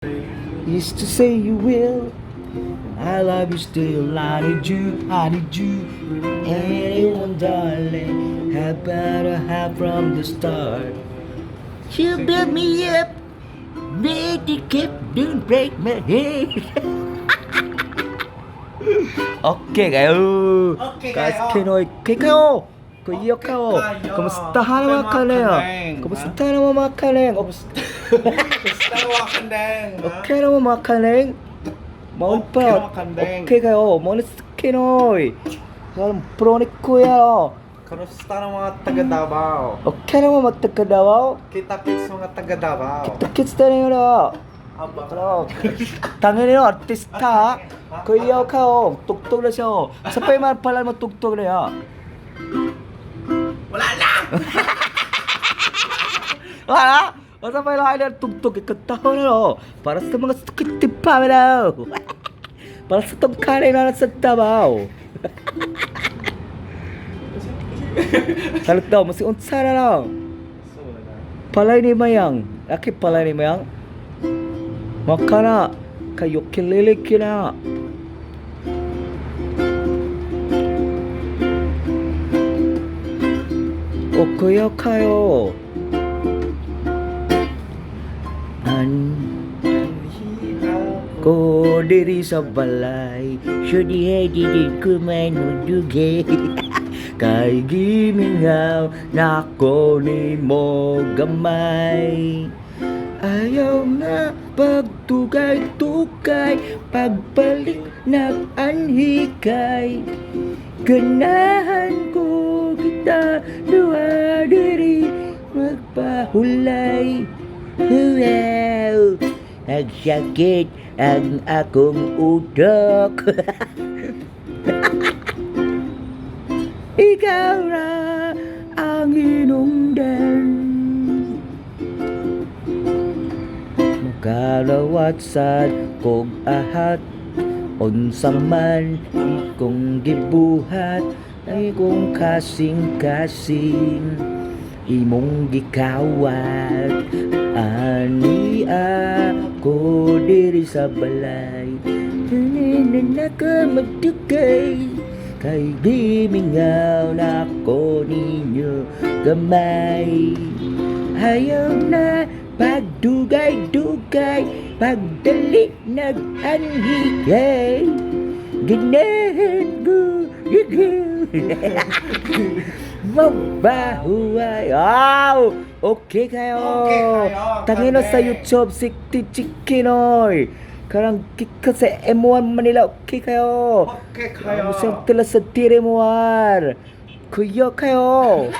Used to say you will. I love you still. I need you. I need you. Anyone, darling. How about a half from the start? You build me up. Make it keep. Don't break my head. Okay kayo. Okay kayo. Kinoy kayo. Kuya kayo. Okay kayo. Kumusta na mga kaleng? Kumusta na mga kaleng? Kumusta mga kandeng? Okay na mga kaleng? Maul Okay pa. mga kandeng. Okay kayo. Mo na Kinoy. Karon pro ni kuya. Kumusta na mga taga Davao? Okay na mga taga Davao. Kita-kits mga taga Davao. Kita-kits tayo na. Aba. Pero 당연히 artista. Kuya kayo. Tugtog na siya. Sa pa man pala mo tugtog na ya. Wala na! Wala! Basta pa lang na tugtog ikataw na no. Para sa mga sukitipa na. Para sa tungkalay na sa Davao. Salut daw, masih unsa na lang. So, wala na. Palay ni Mayang. Aki palay ni Mayang. Makana kayo kilili kina. O kuya kayo. An ko diri sa balay. Syudihe dili ko manuduge. Kay gimingaw nako nimo gamay. Ayaw na pagtugay-tugay, pagbalik nag-anhikay. Ganahan ko kita duha diri magpahulay. Wow! Nagsakit ang akong utok. Ikaw ra ang hinungdan. Makalawat sad kog ahat, unsa man ikong gibuhat, ay kong kasing-kasing imong gikawat. Ani ako diri sa balay, tanan na ka magdugay, kay gimingaw na ko ninyo gamay. Ayaw na pagdugay-dugay, pagdali nag-anhigay. Ganahan ko, mabahuay. Aw! Okay kayo. Okay kayo, Tangino sa kande. YouTube, si Tichikinoy. Karang kika sa M1 Manila, okay kayo. Okay kayo. Musang tila sa Tirimuar. Kuya kayo.